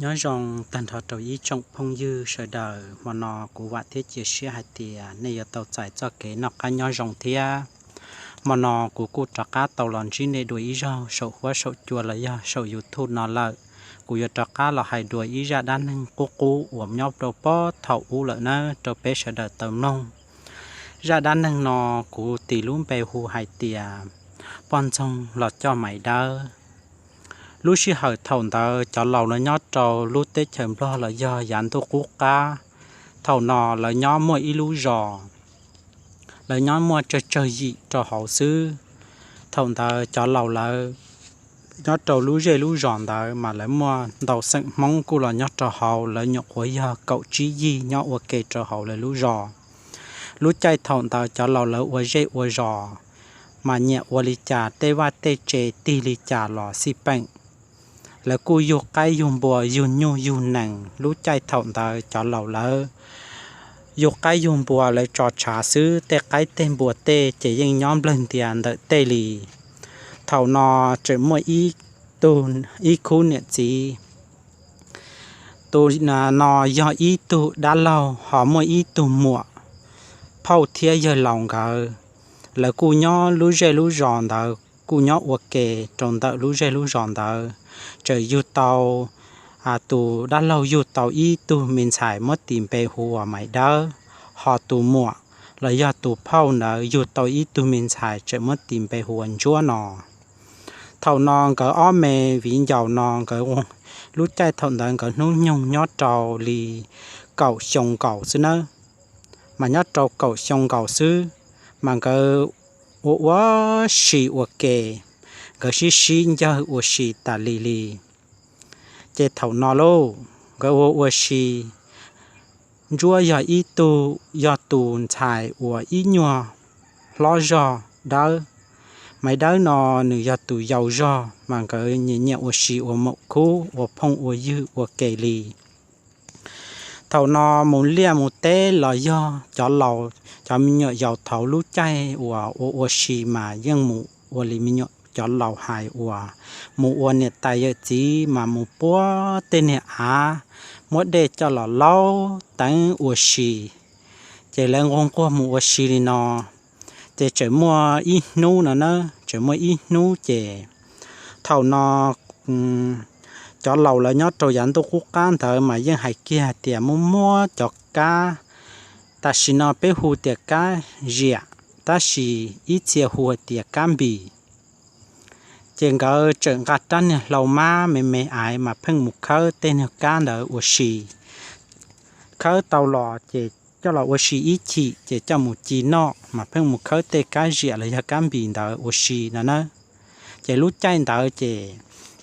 Nyob zoo tag nrho rau ib tsoom phooj ywg sawv daws, hmo no kuv vam thiab cia siab hais tias nej yuav tau txais txoj kev noj qab nyob zoo thiab. Hmo no kuv kuj rov qab tau los ntsib nej dua ib zaug saum huab saum cua los yog saum YouTube no lawm. Kuv yuav rov qab los hais dua ib zaj dab neeg qub qub uas nyob rau pob thaum ub lawm nawb rau peb sawv daws tau mloog. Zaj dab neeg no kuv tis lub npe hu hais tias poj ntxoog los coj Maiv Dawb. Lub sij hawm thaum ntawd cov laus lawv nyob rau lub teb chaws Nplog los yog yav ntuj qub qab, thaum no lawv nyob muaj ib lub zos, lawv nyob muaj tsawg tsawg yim rau hauv xwb. Thaum ntawd cov laus lawv nyob rau lub zej lub zos ntawd mas lawv muaj ntau xeem Hmoob kuj los nyob rau hauv, lawv nyuam qhuav yog kaum tsib yig nyob ua ke rau hauv lawv lub zos. Lub caij thaum ntawd cov laus lawv ua zej ua zos mas nyiam ua li cas tej vaj tej tse tig li cas los xij peem. Lawv kuj yug qaib yug npua yug nyuj yug nees. Lub caij thaum ntawd cov laus lawv yug qaib yug npua lawv tso tshav xwb, tej qaib tej npua tej ces yeej nyob nplawg ntias ntawm tej li. Thaum no tseem muaj ib tug, ib khub niam txiv. Tus no yog ib tug dab laug ho muaj ib tug muam, phauj thiab yawg laus nkawd. Lawv kuj nyob lub zej lub zos ntawd kuj nyob ua ke rau ntawm lub zej lub zos ntawd. Txawm yug tau tus dab laug yug tau ib tug me ntxhais muab tis npe hu ua Maiv Dawb, ho tus muam los yog tus phauj ntawd yug tau ib tug me ntxhais tseem muab tis npe hu ua Ntsuab no. Thaum no nkawd ob me viv ncaus no nkawd, lub caij thaum ntawd nkawd hnub nyoog nyob rau li kaum xyoo nkaus xwb nawb. Mas nyob rau kaum xyoo nkaus xwb, mas nkawd ua ua si ua ke, nkawd sib sib ncawg ua si tas li li. Ces thaum no lauj, nkawd ua ua si, Ntsuab yog ib tug, yog tus ntxhais uas ib nyuag hlob zog dawb. Maiv Dawb no nws yog tus yau zog, mas nkawd nyiam nyiam ua si ua maum khub ua phooj ua ywg ua ke li. Thaum no mus liaj mus teb los yog cov laus, cov me nyuam yaus thaum lub caij uas ua ua si mas yeej mus ua li me nyuam cov laus hais uas mus ua niam tais yawm txiv mas mus puag tej niag av, muab dej coj los laub teev ua si. Ces lawv nquag nquag mus ua si li no, ces tseem muaj ib hnub no na, tseem muaj ib hnub ces thaum no cov laus lawv nyob rau yav ntuj qub qab ntawd mas yeej hais kiag hais tias muab muab cov kab, tam sim no peb hu tias kab ziam, tab sis ib txhia hu hais tias kab npis. Ces nkawd tseem nqa rab niag hlau mab me me ais mas pheej mus khawb tej niag kab ntawd ua si. Khawb tau los ces coj los ua si ib chim ces coj mus ci noj mas pheej mus khawb tej kab ziam los yog kab npis ntawd ua si no na. Ces lub caij ntawd ces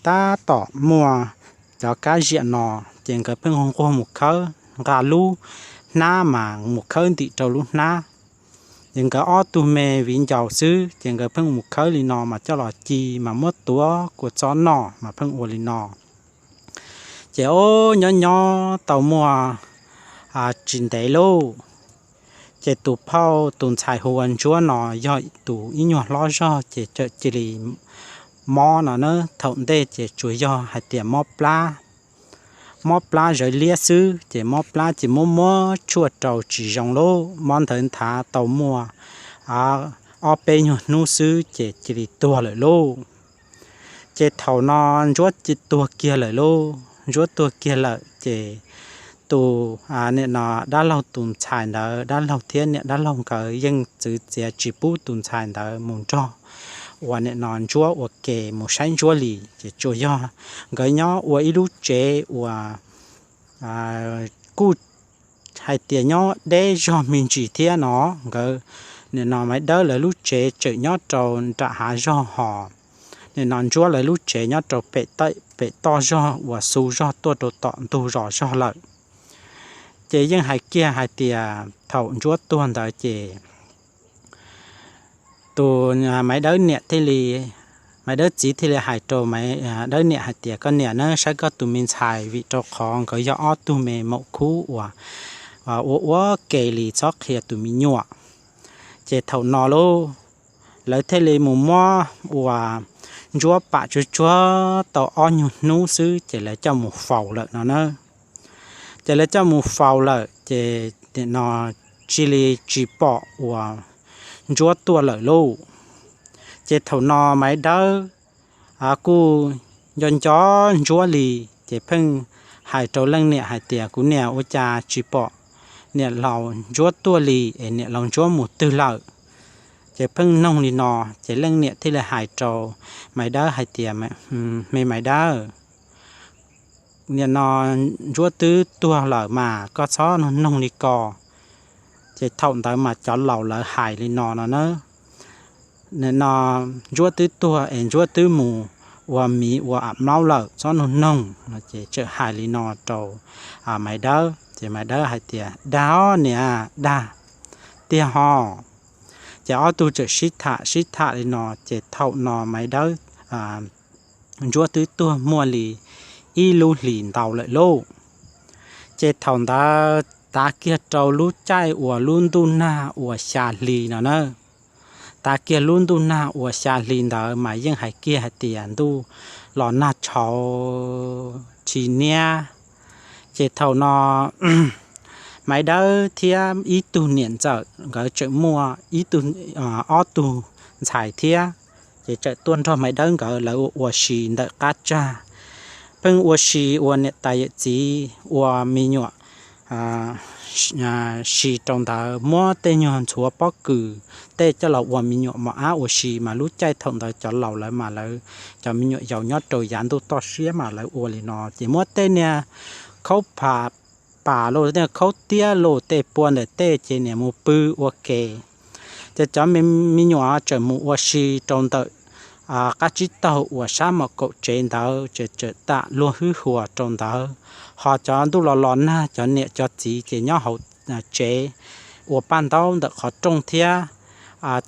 tab tom muaj cov kab ziam no, ces nkawd pheej nquag nquag mus khawb, nqa lub hnab mas mus khawb ntim rau lub hnab. Ces nkawd ob tug me viv ncaus xwb ces nkawd pheej mus khawb li no mas coj los ci mas muab tuav kua txob noj mas pheej ua li no. Ces o, nyob nyob tau muaj tsis ntev lauj, ces tus phauj tus ntxhais hu ua Ntsuab no yog tus ib nyuag hlob zog ces txawm cia li mob no na. Thaum ntej ces tsuas yog hais tias mob plab, mob plab zawv liab xwb ces mob plab ces muab muab tshuaj rau tsis zoo lauj, mob ntawd nthav tau muaj ob peb nyuag hnub xwb ces cia li tuag lawm lauj. Ces thaum no Ntsuab tuag kiag lawm lauj, Ntsuab tuag kiag lawm ces tus niam no dab laug tus ntxhais ntawd, dab laug thiab niam dab laug nkawd yeej txwv txiav tsis pub tus ntxhais ntawd mus nrog uas niam no Ntsuab ua ke mus saib Ntsuab li. Ces tsuas yog nkawd nyob ua ib lub tsev uas kuj hais tias nyob deb zog me ntsis thiab no. Nkawd niam no Maiv Dawb lawv lub tsev tseem nyob rau nram hav zog hos, niam no Ntsuab lawv lub tsev nyob rau pem toj zog uas xu zog tuaj rau tom ntug zos zog lawm. Ces yeej hais kiag hais tias thaum Ntsuab tuag ntawd ces tus Maiv Dawb niam thiaj li, Maiv Dawb txiv thiaj li hais rau Maiv Dawb niam hais tias, Koj niam na, saib koj tus me ntxhais, vim rau qhov nkawd yog ob tug me maum khub uas ua ua ke li txhob qhia tus me nyuam. Ces thaum no lauj, lawv thiaj li mus muab uas ntsuab pam tsuag tsuag tau ob nyuag hnub xwb ces lawv coj mus faus lawm no na. Ces lawv coj mus faus lawm ces nim no cia li tsis pom uas ntsuab tuaj lawm lauj. Ces thaum no Maiv Dawb kuj nco nco ntsuab li, ces pheej hais rau leej niam hais tias, Kuv niam, ua cas tsis pom niam laus ntsuab tuaj li es niam laus ntsuab mus twg lawm? Ces pheej noog li no, ces leej niam thiaj li hais rau Maiv Dawb hais tias, Me Maiv Dawb, nim no ntsuab twb tuag lawm mas koj txhob noog li ko. Ces thaum ntawd mas cov laus lawv hais li no no na, Nim no ntsuab twb tuag es ntsuab twb mus ua miv ua a maub lawm, txhob noog noog. Ces txawm hais li no rau Maiv Dawb, ces Maiv Dawb hais tias, Dag os niam, dag tiag ho. Ces ob tug txawm sib tham sib tham li no, ces thaum no Maiv Dawb ntsuab twb tuag muaj li ib lub hlis ntau lawm lauj. Ces thaum ntawd tav kiag rau lub caij uas lub ntuj nag uas xya hli no na, tav kiag lub ntuj nag uas xya hli ntawd mas yeej hais kiag hais tias ntuj los nag tshauv tsis niab. Ces thaum no Maiv Dawb thiab ib tug niam ntxawm nkawd tseem muaj ib tug, ob tug ntxhais thiab, ces txawm tuaj nrog Maiv Dawb nkawd lawv ua ua si ntawm qab tsag. Pheej ua si ua niam tais yawm txiv ua me nyuam si rau ntawd, muab tej nyuag ntxhuav pob kws tej coj los ua me nyuam mos ab ua si, mas lub caij thaum ntawd cov laus lawv mas lawv cov me nyuam yaus nyob rau yav ntuj toj siab mas lawv ua li no, ces muab tej niag khaub pha pas los tej khaub tiab los tej pua ntawm tej ces niam mus pw ua ke. Ces cov me nyuam tseem mus ua si rau ntawm qab tsib taug uas sab mom kaum tsev ntawd, ces tseem tam luag hwb huas rau ntawd. Ho cov ntuj los los nag cov niam cov txiv ces nyob hauv tsev ua paj ntaub ntawm qhov rooj thiab.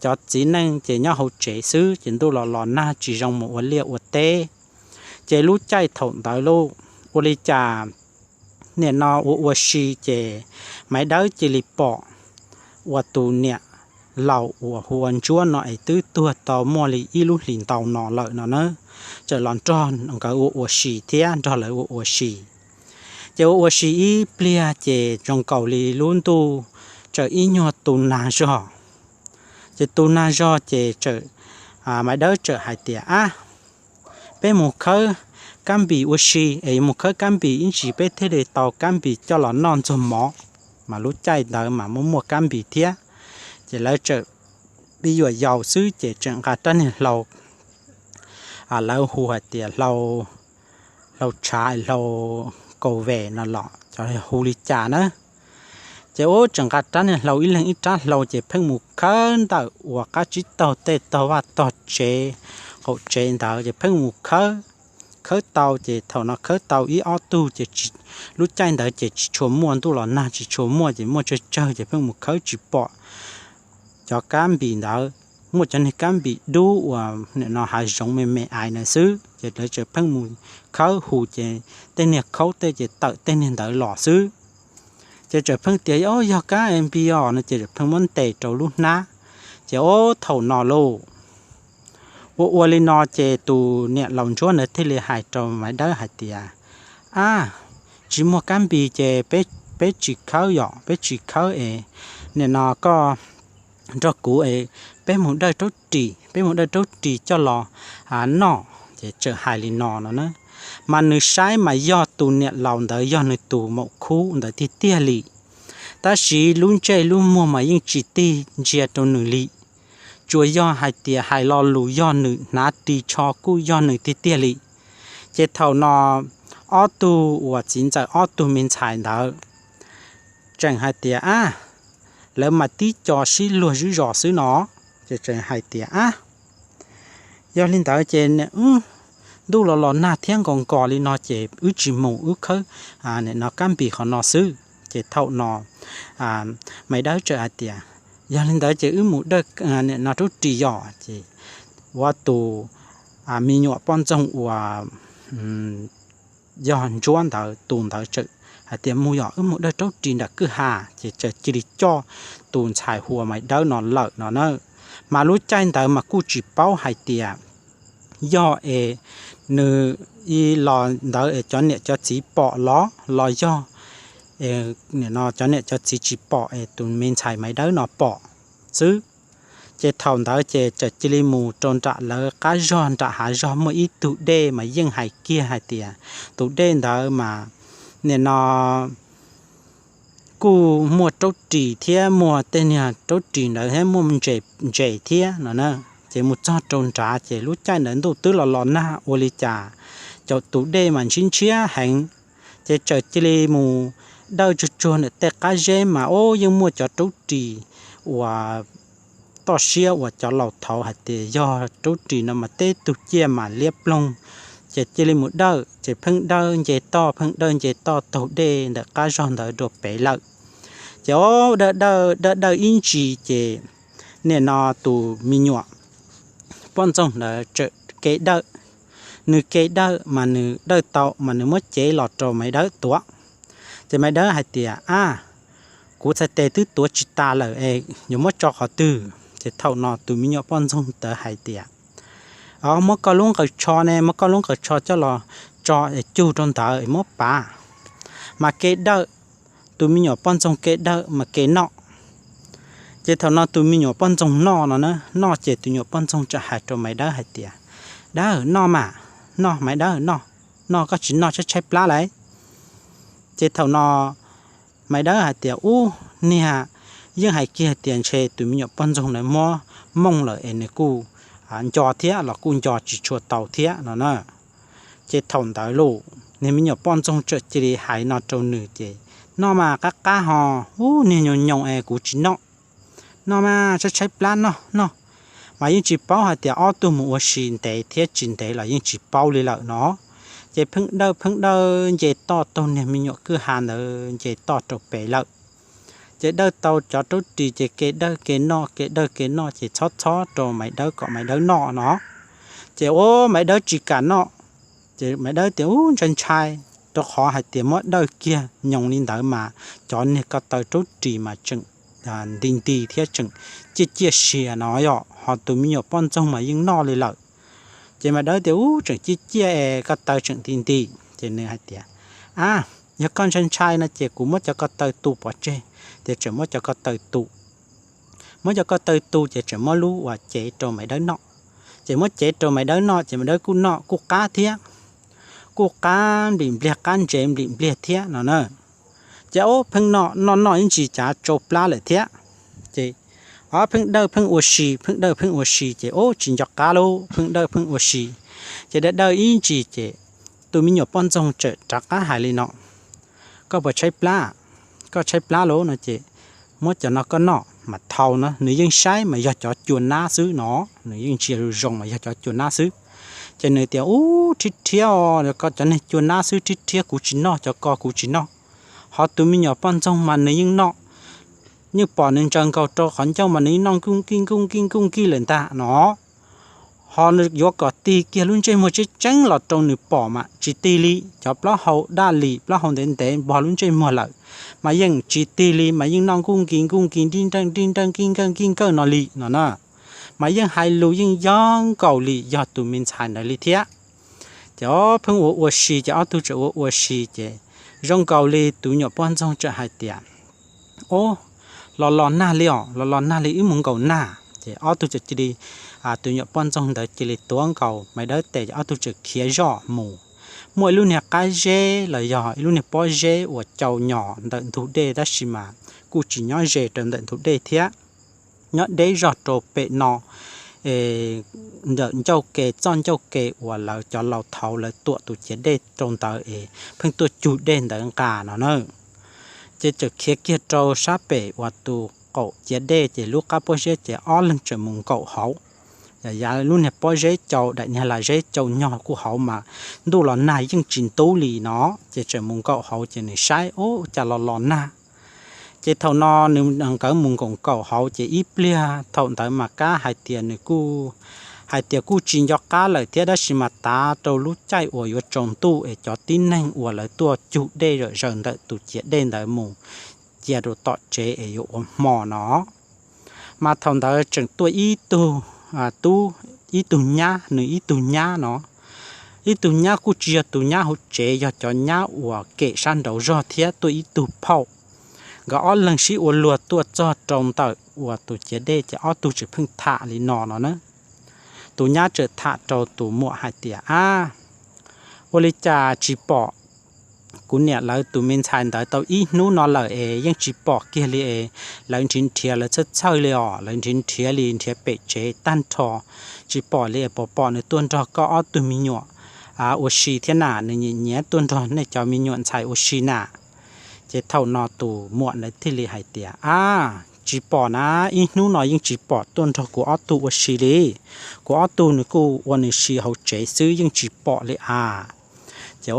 Cov txiv neej ces nyob hauv tsev xwb, ces ntuj los los nag tsis zoo mus ua liaj ua teb. Ces lub caij thaum ntawd lauj, ua li cas nim no ua ua si ces Maiv Dawb cia li pom uas tus niam laus uas hu ua Ntsuab no es twb tuag tau muaj li ib lub hlis ntau no lawm no na, txawm los nrog nkawd ua ua si thiab, nrog lawv ua ua si. Ces ua ua si ib pliag ces zoo nkaus li lub ntuj txawm ib nyuag tu nag zog. Ces tu nag zog ces txawm, Maiv Dawb txawm hais tias, Ab, peb mus khawb kab npis ua si es mus khawb kab npis ib ntsis peb thiaj li tau kab npis coj los noj ntxuag mov. Mas lub caij ntawd mas muaj muaj kab npis thiab. Ces lawv txawm pib yuam yaus xwb ces txawm nqa rab niag hlau, lawv hu hais tias hlau, hlau tshav, hlau kaus ves no los cov hu li cas na. Ces ub txawm nqa rab niag hlau ib leeg ib rab hlau ces pheej mus khawb ntawm uas qab tsib taug tej tog vaj tog tsev, qaum tsev ntawd ces pheej mus khawb. Khawb tau ces thaum no khawb tau ib ob tug ces lub caij ntawd ces tsis tshua muaj, ntuj los nag tsis tshua muaj ces muaj tsawg tsawg ces pheej mus khawb tsis pom cov kab npis ntawd. Muaj cov niag kab npis dub uas nim no hav zoov me me ais na xwb, ces lawv txawm pheej mus khawb hu ces tej niag khaub tej ces tawm tej niag ntawd los xwb. Ces txawm pheej tias, Ob, yog kab npis os no ces txawm pheej muab ntes rau lub hnab. Ces ob thaum no lauj, ua ua li no ces tus niam laus Ntsuab ntawd thiaj li hais rau Maiv Dawb hais tias, Ab, tsis muaj kab npis ces peb tsis khawb yom, peb tsis khawb es nim no koj nrog kuv es peb mus dawj raub ris, peb mus dawj raub ris coj los noj. Ces txawm hais li no no na, mas nws saib mas yog tus niam laus ntawd yog nws tus maum khub ntawd tiag tiag li. Tab sis lub ntsej lub muag mas yeej tsis tig ntsia rau nws li. Tsuas yog hais tias hais lo lus yog nws, hnav ris tsho kuj yog nws tiag tiag li. Ces thaum no ob tug uas txiv ntxawm ob tug me ntxhais ntawd tseem hais tias, Ab, lawv mas tib co sib luag zib zos xwb no. Ces tseem hais tias, Ab, yog li ntawd ces ntuj los los nag thiab nkaus nkaus li no ces wb tsis mus, wb khawb nim no kab npis qhov no xwb. Ces thaum no Maiv Dawb txawm hais tias, Yog li ntawd ces wb mus dawj nim no raub ris yom. Ces ua tus me nyuam poj ntxoog uas yog Ntsuab ntawd, tus ntawd txawm hais tias, Mus yom, wb mus dawj raub ris nram kwj ha. Ces txawm cia li coj tus ntxhais hu ua Maiv Dawb no lawm no na. Mas lub caij ntawd mas kuj tsis paub hais tias yog es nws ib los ntawd es cov niam cov txiv pom los los yog nim no cov niam cov txiv tsis pom es tus me ntxhais Maiv Dawb no pom xwb. Ces thaum ntawd ces txawm cia li mus rau nram lawv qab zog nram hav zog muaj ib tug dej mas yeej hais kiag hais tias tus dej ntawd mas nim no kuj muaj raub ris thiab muaj tej niag raub ris ntawd thiab muaj ntses thiab no na. Ces mus txog rau nrad ces lub caij ntawd ntuj twb los los nag ua li cas, caum tus dej mas ntshiab ntshiab heev. Ces txawm cia li mus dawj tsuag tsuag ntawm tej qab zeb mas ub yeej muaj cov raub ris uas toj siab uas cov laus thaud hais tias yog raub ris no mas teb tug ciaj mas liab ploog. Ces cia li mus dawj ces pheej dawj nce toj pheej dawj nce toj taug dej ntawm qab zog ntawd dua pem lawm. Ces ub dawj dawj dawj dawj ib ntsis ces nim no tus me nyuam poj ntxoog ntawd txawm kev dawj. Nws kev dawj mas nws dawj tau mas nws muab cev los rau Maiv Dawb tuav. Ces Maiv Dawb hais tias, a, kuv txhais tes twb tuav tsis tas lawm es yuav muab tso qhov twg? Ces thaum no tus me nyuam poj ntxoog ntawd hais tias, o, muab koj lub nqaws tsho ne, muab koj lub nqaws tsho coj los tso es cug rau ntawd es muab pav. Mas kev dawj, tus me nyuam poj ntxoog kev dawj mas kev noj. Ces thaum no tus me nyuam poj ntxoog noj no na, noj ces tus nyuam poj ntxoog txawm hais rau Maiv Dawb hais tias, Dawb, noj mas, noj Maiv Dawb, noj, noj koj tsis noj tshaib tshaib plab lauj. Ces thaum no Maiv Dawb hais tias, ub, niag yeej hais kiag hais tias ntshe tus me nyuam poj ntxoog ntawd muab mooj lawm es nws kuj nco thiab los kuj nco tsis tshua tau thiab no na. Ces thaum ntawd los niag me nyuam poj ntxoog txawm cia li hais no rau nws ces, noj mas qab qab ho, ub, niag nyoos nyoos es kuv tsis noj, noj mas tshaib tshaib plab, noj noj. Mas yeej tsis paub hais tias ob tug mus ua si ntev thiab tsis ntev los yeej tsis paub li lawm no. Ces pheej dawj pheej dawj nce toj taug niag me nyuam kwj ha ntawd nce toj rau pem lawm. Ces dawj tau cov raub ris ces kev dawj kev noj kev dawj kev noj ces txhob txhob rau Maiv Dawb kom Maiv Dawb noj no. Ces ub Maiv Dawb tsis kam noj. Ces Maiv Dawb tias, ub, ntshai ntshai, rau qhov hais tias muab dawj kiag nyoos li ntawd mas cov niag ko taw raub ris mas tseem nti nti thiab tseem ciaj ciaj sia no yom, ho tus me nyuam poj ntxoog mas yeej noj li lawm. Ces Maiv Dawb tias, ub, tseem ciaj ciaj es ko taw tseem nti nti. Ces nws hais tias, a, yog koj ntshai ntshai no ces kuv muab cov ko taw tu pov tseg. Ces tseem muab cov ko taw tu, muab cov ko taw tu ces tseem muab lub uas cev rau Maiv Dawb noj. Ces muab cev rau Maiv Dawb noj ces Maiv Dawb kuj noj kuj qab thiab, kuj qab nplim npliag qab ntsev nplim npliag thiab no na. Ces ub pheej noj noj noj ib ntsis cas tsau plab lawm thiab. Ces ob pheej dawj pheej ua si pheej dawj pheej ua si ces ub tsis nco qab lauj, pheej dawj pheej ua si. Ces dawj dawj ib ntsis ces tus me nyuam poj ntxoog txawm rov qab hais li no, koj puas tshaib plab? Koj tshaib plab lauj no ces muab cov no koj noj mas thau no. Nws yeej saib mas yog cov cua nab xwb no, nws yeej ntsia zoo zoo mas yog cov cua nab xwb. Ces nws tias, ub, rhiab rhiab os, cov niag cua nab xwb, rhiab rhiab, kuv tsis noj, cov ko kuv tsis noj. Ho tus me nyuam poj ntxoog mas nws yeej noj, yeej pom nws ntsaws nkaus rau qhov ncauj mas nws yeej noj nkuj nkij nkuj nkij nkuj nkij lawm ntag no. Ho yuav kom tig kiag lub ntsej muag tseeb tseeb los rau nws pom mas tsis tig li, cov plaub hau daj lim plaub hau ntev ntev npog lub ntsej muag lawm, mas yeej tsis tig li, mas yeej noj nkuj nkij nkuj nkij nrij nreej nrij nreej nkij nkawj nkij nkawj no li no na. Mas yeej hais lus yeej yog nkaus li yog tus me ntxhais ntawd li thiab. Ces ob pheej ua ua si ces ob tug tseem ua ua si ces zoo nkaus li tus nyuam poj ntxoog txawm hais tias, ub, los los nag li os, los los nag li, wb mus nkaum nag. Ces ob tug txawm cia li, tus nyuam poj ntxoog ntawd cia li tuav nkaus Maiv Dawb tes, ob tug txawm khiav zoj mus. Muaj ib lub niag qab zeb los yog ib lub niag pob zeb uas cau nyos ntawm ntug dej tab sis mas kuj tsis nyob ze rau ntawm ntug dej thiab, nyob deb zog rau pem no ntawm ncauj ke, txoj ncauj ke uas lawv cov laus thaud lawv tuam tus ciav dej rau ntawd es pheej tuaj cug dej ntawd nqa no na. Ces txawm khiav kiag rau sab pem uas tus qaum ciav dej ces lub qab pob zeb ces ob leeg txawm mus nkaum hauv. Yav lub niag pob zeb cau daim niag lag zeb cau nyog kuj hauv mas ntuj los nag yeej tsis ntub li no, ces txawm mus nkaum hauv ces nws saib ub cas los los nag. Ces thaum no nws nkawd mus nkaum nkaum hauv ces ib pliag thaum ntawd mas kab hais tias nws kuj, hais tias kuj tsis nco qab lawm thiab tab sis mas tav rau lub caij uas yuav tsaus ntuj es cov tib neeg uas lawv tuaj cug dej zom zaws ntawm tus ciav dej ntawd mus cia rau tom tsev es yuav ua hmo no. Mas thaum ntawd tseem tuaj ib tug tub ib tug nyab, nws ib tug nyab no, ib tug nyab kuj tsis yog tus nyab hauv tsev, yog cov nyab uas kem sab nraud zog thiab tuaj ib tug phauj. Nkawd ob leeg sib ua luag tuaj txog rau ntawm uas tus ciav dej ces ob tug tseem pheej tham li no no na. Tus nyab txawm tham rau tus muam hais tias, Ab, ua li cas tsis pom kuv niam lawv tus me ntxhais ntawd tau ib hnub no lawm es yeej tsis pom kiag li es, lawv nrhiav nrhiav lawv txhawj txhawj li os, lawv nrhiav nrhiav li nrhiav pem tsev tag nrho tsis pom li es puas pom nws tuaj nrog koj ob tug me nyuam ua si thiab na, nws nyiam nyiam tuaj nrog nej cov me nyuam ntxhais ua si na. Ces thaum no tus muam ntawd thiaj li hais tias, Ab, tsis pom na, ib hnub no yeej tsis pom tuaj nrog kuv ob tug ua si li. Kuv ob tug nws kuj ua nws si hauv tsev xwb yeej tsis pom li a. Ces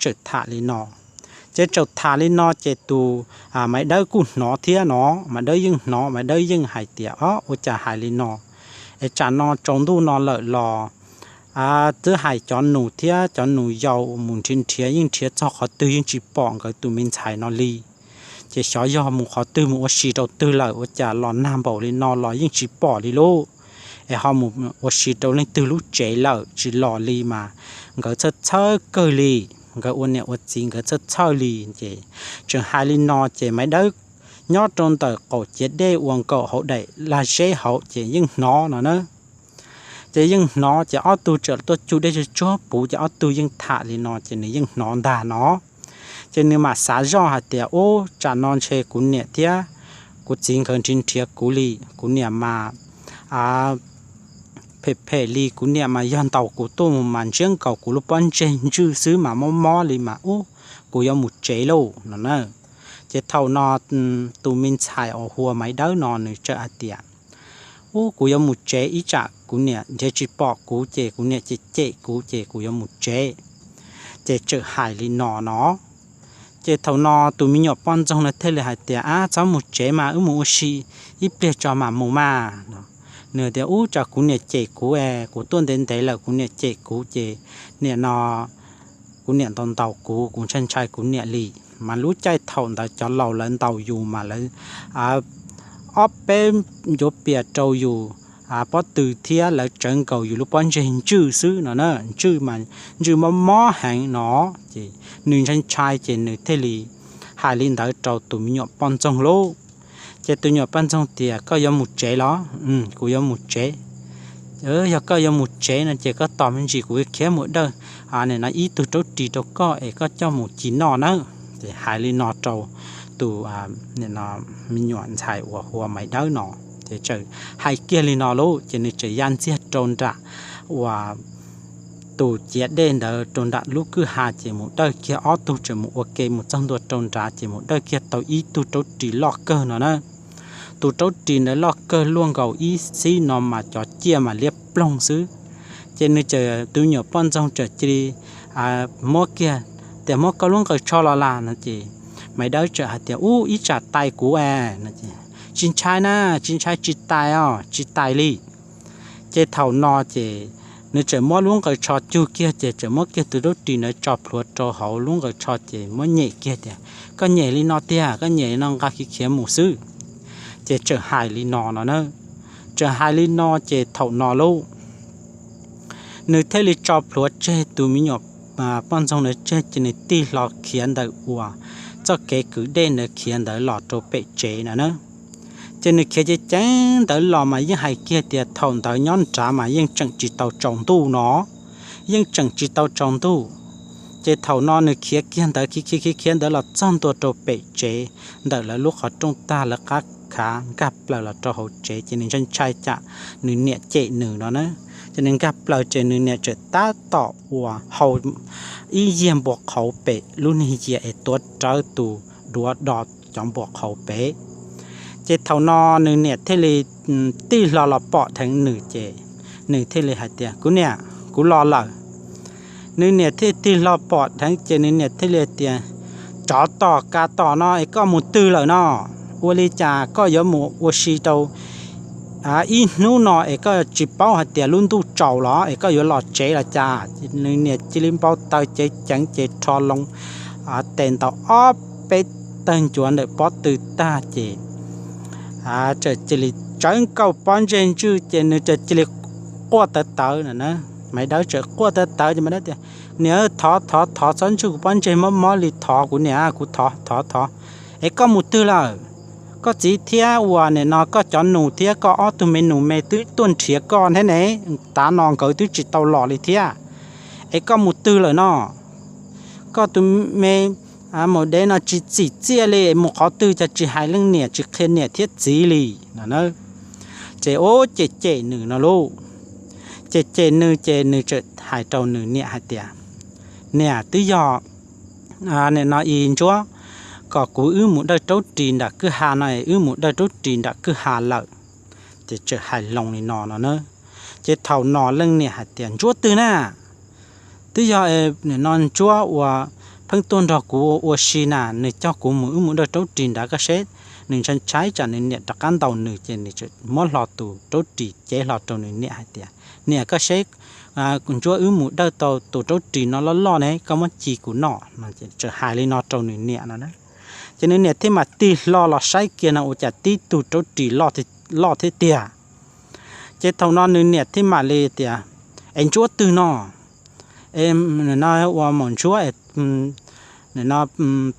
txawm tham li no, ces txawm tham li no ces tus Maiv Dawb kuj hnov thiab no. Maiv Dawb yeej hnov, Maiv Dawb yeej hais tias, Ob, ua cas hais li no es tsam no tsaus ntuj no lawm los twb hais cov nus thiab cov nus yau mus nrhiav nrhiav yeej nrhiav txog qhov twg yeej tsis pom nkawd tus me ntxhais no li. Ces xyov yog mus qhov twg mus ua si rau twg lawm ua cas los nag npaum li no los yeej tsis pom li lauj. Es ho mus ua si rau leej twg lub tsev lawm tsis los li mas nkawd txhawj txhawj kawg li, nkawd ua niam ua txiv nkawd txhawj txhawj li. Ces tseem hais li no ces Maiv Dawb nyob rau ntawm qaum ciav dej uas nkaum hauv daim lag zeb hauv ces yeej hnov no na. Ces yeej hnov ces ob tug txawm tuaj cug dej tsuag tsuag puv ces ob tug yeej tham li no ces nws yeej hnov ntag no. Ces nws mam xav zoj hais tias, Ub, tsam no ntshe kuv niam thiab kuv txiv nkawd nrhiav nrhiav kuv li, kuv niam mas phem phem li, kuv niam mas yog ntaus kuv tuaj mus mas ntsiab nkaus kuv lub pob ntseg ntswj xwb mas mob mob li mas ub, kuv yuav mus tsev lauj no na. Ces thaum no tus me ntxhais uas hu ua Maiv Dawb no nws txawm hais tias, Ub, kuv yuav mus tsev, ib tsam kuv niam nrhiav tsis pom kuv ces kuv niam cem cem kuv ces kuv yuav mus tsev. Ces txawm hais li no no. Ces thaum no tus me nyuam poj ntxoog no thiaj li hais tias, Ab, txhob mus tsev mas wb mus ua si ib pliag tso mam mus mas. Nws tias, Ub, tsam kuv niam cem kuv es kuv tuaj ntev ntev lawm kuv niam cem kuv ces nim no kuv niam ntaus ntaus kuv, kuv ntshai ntshai kuv niam li. Mas lub caij thaum ntawd cov laus lawv ntaus yus mas lawv ob peb ncuav pias rau yus pob tw thiab lawv tsawv nkaus yus lub pob ntseg ntswj xwb no na, ntswj mas ntswj mob mob heev no. Ces nws ntshai ntshai ces nws thiaj li hais li ntawd rau tus me nyuam poj ntxoog lauj. Ces tus nyuam poj ntxoog tias, Koj yuav mus tsev los? Kuv yuav mus tsev. Yog koj yuav mus tsev no ces koj tos me ntsis kuv khiav mus dawj nim no ib tug raub ris rau koj es koj coj mus ci noj nawb. Ces hais li no rau tus me nyuam ntxhais uas hu ua Maiv Dawb no. Ces txawm hais kiag li no lauj, ces nws txawm ya ntxiag rau nram uas tus ciav dej ntawd rau nram lub kwj ha ces mus dawj kiag ob tug tseem mus ua ke mus txog ntua rau nrad ces mus dawj kiag tau ib tug raub ris loj kawg no na. Tus raub ris ntawd loj kawg luaj nkaus ib xib no mas cov ciaj mas liab ploog xwb. Ces nws txawm, tus nyuam poj ntxoog txawm cia li muab kiag, tias, Muab koj lub nqaws tsho los las no ces Maiv Dawb txawm hais tias, Ub, ib tsam tais kuv es no ces, Tsis ntshai na, tsis ntshai, tsis tais os, tsis tais li. Ces thaum no ces nws txawm muab lub nqaws tsho cug kiag ces txawm muab kiag tus raub ris ntawd tso plhuav rau hauv lub nqaws tsho ces muab nyem kiag tias, Koj nyem li no tiag, koj nyem li no nqa khiav khiav mus xwb. Ces txawm hais li no no na. Txawm hais li no ces thaum no lauj, nws thiaj li tso plhuav tseg tus me nyuam poj ntxoog ntawd tseg ces nws tig hlo khiav ntawm uas txoj kev kwv dej ntawd khiav ntawd los rau pem tsev no na. Ces nws khiav ceev ceev ntawd los mas yeej hais kiag tias thaum ntawd nyob nrad mas yeej tseem tsis tau tsaus ntuj no, yeej tseem tsis tau tsaus ntuj. Ces thaum no nws khiav kiag ntawd khiav khiav khiav khiav ntawd los txog ntua rau pem tsev, ntawm lawv lub qhov rooj tag lawv qab khav nkag plaws los rau hauv tsev ces nws ntshai ntshai tsam nws niam cem nws no na. Ces nws nkag plaws ces nws niam txawm tab tom uas hau ib yiag npua qhauv pem lub niag yias es tuav rawv tus duav do cov npua qhauv pem. Ces thaum no nws niam thiaj li tig hlo los pom dheev nws ces nws thiaj li hais tias, Kuv niam, kuv los lawm. Nws niam thiaj tig hlo pom dheev ces nws niam thiaj li tias, Tsov tom kav tom no es koj mus twg lawm no? Ua li cas koj yuav mus ua si rau ib hnub no es koj tsis paub hais tias lub ntuj tsaus los es koj yuav los tsev los cas? Nws niam cia li npau taws ceev ceev ces rho loo tes ntaus ob peb tawg ncuav ntawm pob tw tag ces txawm cia li tsawv nkaus pob ntseg ntswj ces nws txawm cia li quaj tawv tawv no na. Maiv Dawb txawm quaj tawv tawv ces Maiv Dawb tias, Niam, thov thov thov txhob ntswj kuv pob ntseg mob mob li, thov kuv niam, kuv thov thov thov. Es koj mus twg lawm? Koj txiv thiab uas nim no koj cov nus thiab koj ob tug me nus me twb tuaj nrhiav koj thiab ne, tav no nkawd twb tsis tau los li thiab. Es koj mus twg lawm no? Koj tus me maum dev no tsis txim txiaj li, mus qhov twg cas tsis hais leej niam, tsis qhia niam thiab txiv li no na. Ces ub, cem cem nws no lauj. Cem cem nws ces nws txawm hais rau nws niam hais tias, Niam, twb yog nim no i Ntsuab kom kuv wb mus dawj raub ris nram kwj ha no es wb mus dawj raub ris nram kwj ha lawm. Ces txawm hais loo li no no na. Ces thaum no leej niam hais tias, Ntsuab twg na? Twb yog nim no Ntsuab uas pheej tuaj nrog kuv ua si na, nws coj kuv mus, wb mus dawj raub ris nrad koj seb. Nws ntshai ntshai tsam nws niam rov qab ntaus nws ces nws txawm muab hlo tus raub ris cev hlo rau nws niam hais tias, Niam, koj seb, Ntsuab wb mus dawj tau tus raub ris no loj loj ne, koj muab ci kuv noj. Txawm hais li no rau nws niam no. Ces nws niam thiaj mam tig hlo los saib kiag no ua cas tib tug raub ris loj thiab tiag. Ces thaum no nws niam thiaj mam li tias, Es Ntsuab twg no? Es no ua maum Ntsuab, no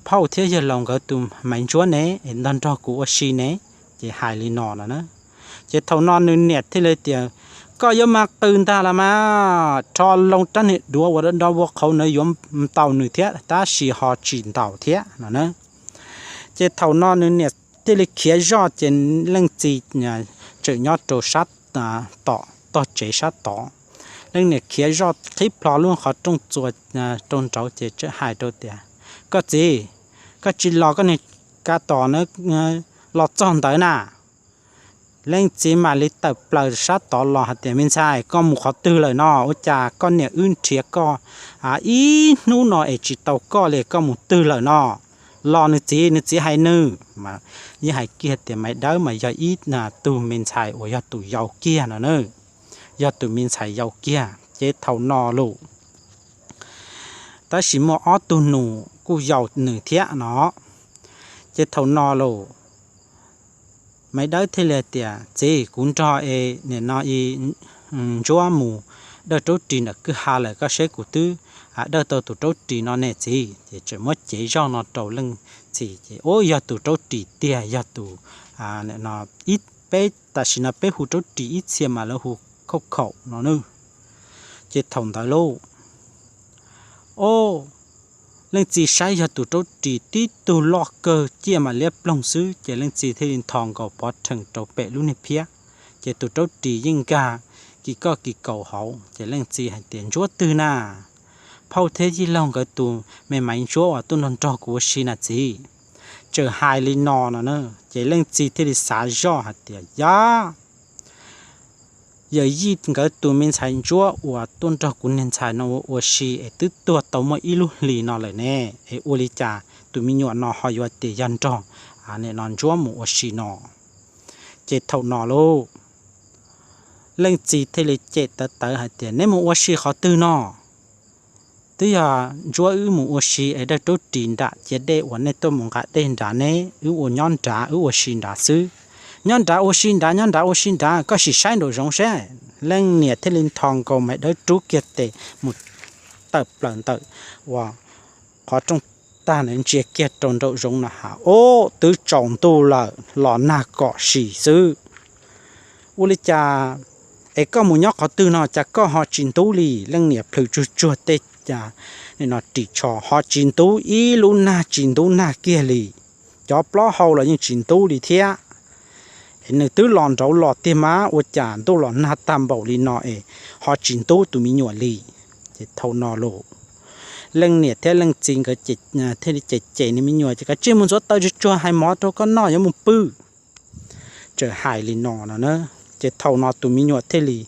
phauj thiab yawg laus nkawd tus Maiv Ntsuab ne, es nrog nrog kuv ua si ne. Ces hais li no no na. Ces thaum no nws niam thiaj li tias, Koj yuav mas qw ntag los mas, rho loo rab niag duav uas do do ua qhauv na yuav ntaus nws thiab tab sis ho tsis ntaus thiab no na. Ces thaum no nws niam thiaj li khiav zoj ces leej txiv tseem nyob rau sab tom tog tsev sab tod. Leej niam khiav zoj qhib plho lub qhov rooj txuas rau nraud ces txawm hais rau tias, Koj txiv, koj tsis los koj niag kav tom na, los txog ntawd na. Leej txiv mam li tawm plaws sab tod los hais tias, Me ntxhais, koj mus qhov twg lawm no? Ua cas koj niam wb nrhiav koj ib hnub no es tsis tau koj li, koj mus twg lawm no? Los nws txiv, nws txiv hais nws. Yeej hais kiag tias Maiv Dawb mas yog ib tug me ntxhais uas yog tus yau kiag no na, yog tus me ntxhais yau kiag. Ces thaum no lauj, tab sis muaj ob tug nus kuj yau nws thiab no. Ces thaum no lauj, Maiv Dawb thiaj li tias, Txiv, kuv nrog es nim no i Ntsuab mus dawj raub ris nram kwj ha lawm, koj saib kuv twb dawj tau tus raub ris no ne txiv. Ces txawm muab cev zoj no rau leej txiv ces, Ub, yog tus raub ris tiag, yog tus, peb tam sim no peb hu raub ris ib txhia mas lawv hu khauj khaum no na. Ces thaum ntawd lauj, o, leej txiv saib yog tus raub ris tib tug loj kawg ciaj mas liab ploog xwb ces leej txiv thiaj li ntho nkaus pov rhees rau pem lub niag phiab. Ces tus raub ris yeej nkag kis koj kis kaus hauv ces leej txiv hais tias, Ntsuab twg na? Phauj thiab yij laug nkawd tus me Maiv Ntsuab uas tuaj nrog nrog kuv ua si na txiv. Txawm hais li no no na, ces leej txiv thiaj li xav zoj hais tias, Yog yawm yij nkawd tus me ntxhais Ntsuab uas tuaj nrog kuv niag ntxhais no ua si es twb tuag tau muaj ib lub hlis no lawm ne, es ua li cas tus me nyuam no ho yuav tias yog nrog nim no Ntsuab mus ua si no? Ces thaum no lauj, leej txiv thiaj li cem tawv tawv hais tias, Neb mus ua si qhov twg no? Twb yog Ntsuab wb mus ua si es dawj raub ris nram ciav dej uas nej tuaj mus nqa dej nrad ne, wb ua nyob nrad, wb ua si nrad xwb. Nyob nrad ua si nrad, nyob nrad ua si nrad, koj sim saib nraum zoov seb. Leej niam thiaj li ntho nkaus Maiv Dawb rub kiag tes mus tawm plaws ntawm uas qhov rooj tag na, ntsia kiag rau nraum zoov no ha, ub, twb tsaus ntuj lawm los nag kom sim xwb. Ua li cas es koj mus nyob qhov twg no cas koj ho tsis ntub li? Leej niam plhws tsuag tsuag tej ris tsho ho tsis ntub, ib lub nag tsis ntub nag kiag li. Cov plaub hau los yeej tsis ntub li thiab. Es nws twb los nraud los tiag mas ua cas ntuj los nag tag npaum li no es ho tsis ntub tus me nyuam li? Ces thaum no lauj, leej niam thiab leej txiv nkawd thiaj li cem cem nws me nyuam ces, Kav tsij mus ntxuav taws tsuag tsuag hais mov rau koj noj, yuav mus pw. Txawm hais li no no na, ces thaum no tus me nyuam thiaj li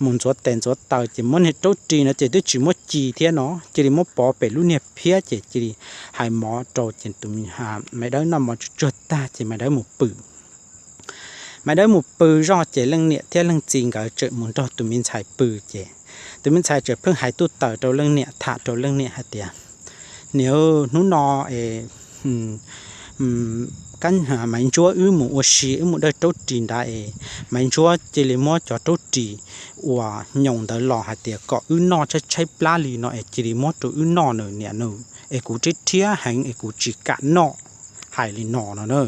mus ntxuav tes ntxuav taw ces muab niag raub ris no ces twb tsis muab ci thiab no, cia li muab pov pem lub niag phiab ces cia li hais mov rau ces tus Maiv Dawb noj mov tsuag tsuag tag ces Maiv Dawb mus pw. Maiv Dawb mus pw zoj ces leej niam thiab leej txiv nkawd tseem mus nrog tus me ntxhais pw ces tus me ntxhais tseem pheej hais tuj tawm rau leej niam, tham rau leej niam hais tias, Niam, hnub no es Maiv Ntsuab wb mus ua si, wb mus dawj raub ris nrad es Maiv Ntsuab cia li muab cov raub ris uas nyoos ntawd los hais tias kom wb noj tshaib tshaib plab li no es cia li muab rau wb noj nawb niam nawb, es kuv rhiab rhiab heev es kuv tsis kam noj. Hais li no no na.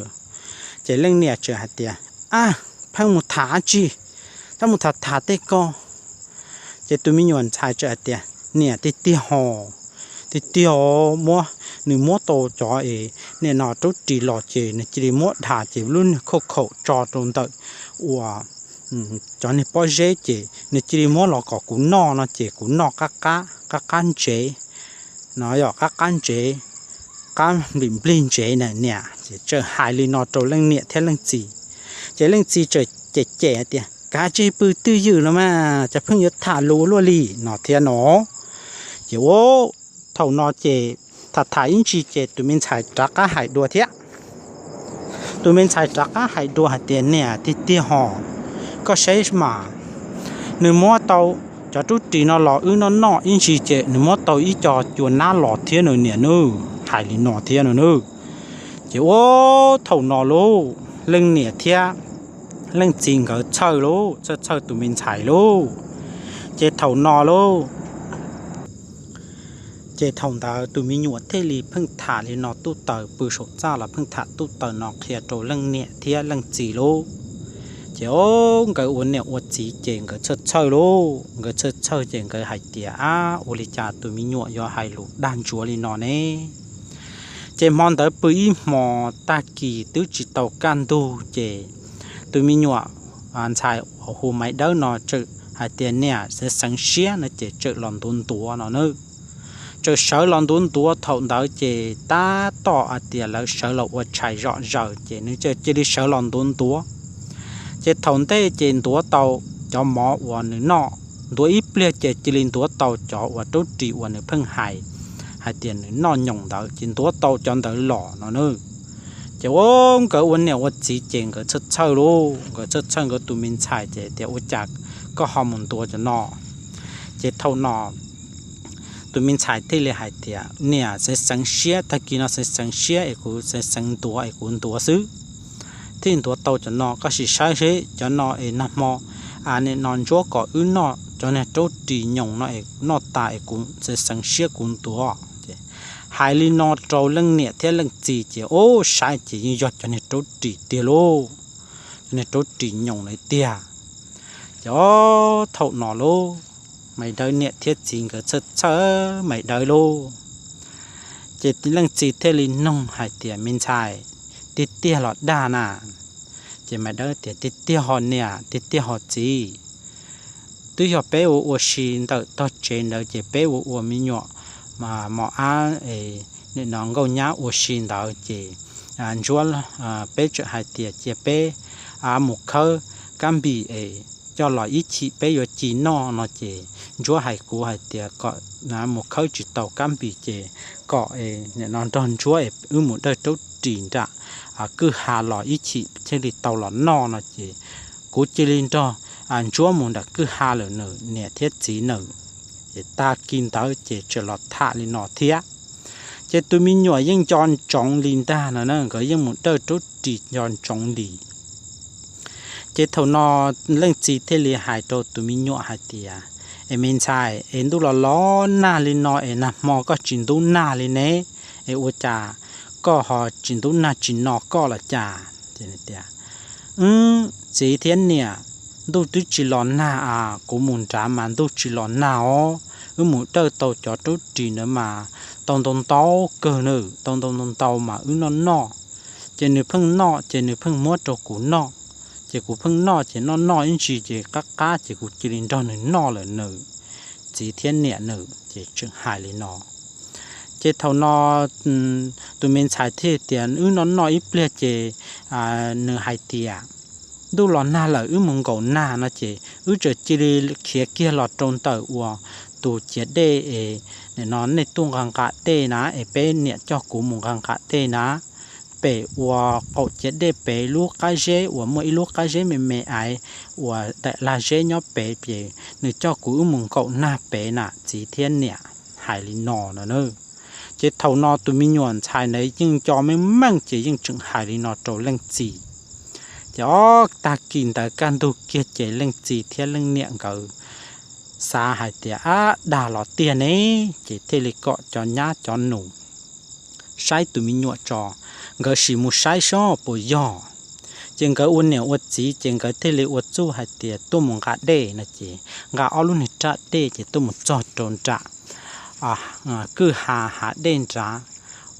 Ces leej niam txawm hais tias, Ab, pheej mus tham dab tsi? Tab mus tham tham tej ko. Ces tus me nyuam ntxhais txawm hais tias, Niam, tiag tiag ho, tiag tiag ho, muab, nws muab tau cov es nim no raub ris los ces nws cia li muab dhas ces lub niag khauj khaum tso rau ntawm uas cov niag pob zeb ces nws cia li muab los kom kuv noj no ces kuv noj qab qab, qab qab ntsev no, yog qab qab ntsev, qab nplig nplig ntsev na niam. Ces txawm hais li no rau leej niam thiab leej txiv. Ces leej txiv txawm cem cem tias, Kav tsij pw twj ywm los mas, cas pheej yuav tham lus luaj li no thiab no. Ces ua thaum no ces tham tham ib ntsis ces tus me ntxhais rov qab hais dua thiab. Tus me ntxhais rov qab hais dua hais tias, Niam, tiag tiag ho, koj saib mas, nws muab tau cov raub ris no los wb noj noj ib ntsis ces nws muab tau ib co cua nab los thiab nawb niam nawb. Hais li no thiab no nawb. Ces ua thaum no lauj, leej niam thiab leej txiv nkawd txhawj lauj, txhawj txhawj tus me ntxhais lauj. Ces thaum no lauj, ces thaum ntawd tus me nyuam thiaj li pheej tham li no tuj taws, pw saum txaj los pheej tham tuj taws no qhia rau leej niam thiab leej txiv lauj. Ces o, nkawd ua niam ua txiv ces nkawd txhawj txhawj lauj, nkawd txhawj txhawj ces nkawd hais tias, Ab, ua li cas tus me nyuam yuav hais lus dag ntsuav li no ne? Ces hmo ntawd pw ib hmo, tag kis twb tsis tau kaj ntug ces tus me nyuam ntxhais uas hu Maiv Dawb no txawm hais tias, Niam, xeev xeev siab no ces txawm los ntuav ntuav no nawb. Txawm sawv los ntuav ntuav, thaum ntawd ces tab tom hais tias lawv sawv los ua tshais zom zaws ces nws txawm cia li sawv los ntuav ntuav. Ces thaum ntej ces ntuav tau cov mov uas nws noj, ntuav ib pliag ces cia li ntuav tau cov uas raub ris uas nws pheej hais, hais tias nws noj nyoos ntawd ces ntuav tau cov ntawd los no nawb. Ces ua nkawd ua niam ua txiv ces nkawd txhawj txhawj lauj, nkawd txhawj txhawj nkawd tus me ntxhais ces tias, Ua cas koj ho mus ntuav cov no? Ces thaum no tus me ntxhais thiaj li hais tias, Niam, xeev xeev siab, tag kis no xeev xeev siab es kuv xeev xeev ntuav es kuv ntuav xwb. Thiaj ntuav tau cov no, koj sim saib seb cov no es nag hmo nim no Ntsuab kom wb noj cov niag raub ris nyoos no es noj tas es kuv xeev xeev siab kuv ntuav. Hais li no rau leej niam thiab leej txiv ces o, saib ces yeej yog cov niag raub ris tiag lauj, cov niag raub ris nyoos lawm tiag. Ces o, thaum no lauj, Maiv Dawb niam thiab txiv nkawd txhawj txhawj Maiv Dawb lauj. Ces leej txiv thiaj li noog hais tias, Me ntxhais, tiag tiag los dag na? Ces Maiv Dawb tias, Tiag tiag ho niam, tiag tiag ho txiv. Twb yog peb ua ua si ntawm tog tsev ntawd ces peb ua ua me nyuam mos ab es nim no nkauj nyab ua si ntawd ces Ntsuab, peb txawm hais tias cia peb mus khawb kab npis es coj los ib chim peb yuav ci noj no ces Ntsuab hais kuv hais tias kom mus khawb tsis tau kab npis ces kom nim no nrog Ntsuab es wb mus dawj raub ris nram kwj ha los ib chim thiaj li tau los noj no ces kuv cia li nrog Ntsuab mus nram kwj ha lawm nws niam thiab txiv nws. Ces tag kis ntawd ces txawm los tham li no thiab. Ces tus me nyuam yeej nco ntsoov li ntag no na, nkawd yeej mus dawj raub ris nco ntsoov li. Ces thaum no leej txiv thiaj li hais rau tus me nyuam hais tias, Es me ntxhais, es ntuj los los nag li no es nag hmo koj tsis ntub nag li ne, es ua cas koj ho tsis ntub nag tsis no koj los cas? Tias, Txiv thiab niam, ntuj twb tsis los nag a, kuv mus nrad mas ntuj tsis los nag os, wb mus dawj tau cov raub ris ntawd mas tau ntau ntau kawg na, tau ntau ntau ntau mas wb noj noj. Ces nws pheej noj ces nws pheej muab rau kuv noj, ces kuv pheej noj ces noj noj ib ntsis ces qab qab ces kuv cia li nrog nws noj lawm nws, txiv thiab niam nws. Ces tseem hais li no. Ces thaum no tus me ntxhais thiaj tias, Wb noj noj ib pliag ces nws hais tias, Ntuj los nag lawm, wb mus nkaum nag no ces wb txawm cia li khiav kiag los rau ntawm uas tus ciav dej es nim no nej tuaj nqa nqa dej na, es peb niam coj kuv mus nqa nqa dej na. Pem uas qaum ciav dej pem lub qab zeb uas muaj ib lub qab zeb me me aiv uas daim lag zeb nyob pem ces nws coj kuv wb mus nkaum nag pem na txiv thiab niam. Hais li no no na. Ces thaum no tus me nyuam ntxhais ntawd yeej nco meej meej ces yeej tseem hais li no rau leej txiv. Ces ob tag kis ntawd kaj ntug kiag ces leej txiv thiab leej niam nkawd xav hais tias, Ab, dag los tiag ne. Ces thiaj li kom cov nyab cov nus saib tus me nyuam tso, nkawd sim mus saib seb puas yog. Ces nkawd ua niam ua txiv ces nkawd thiaj li ua txuj hais tias tuaj mus nqa dej no ces nqa ob lub niag raj dej ces tuaj mus txog rau nram kwj ha hav dej nrad.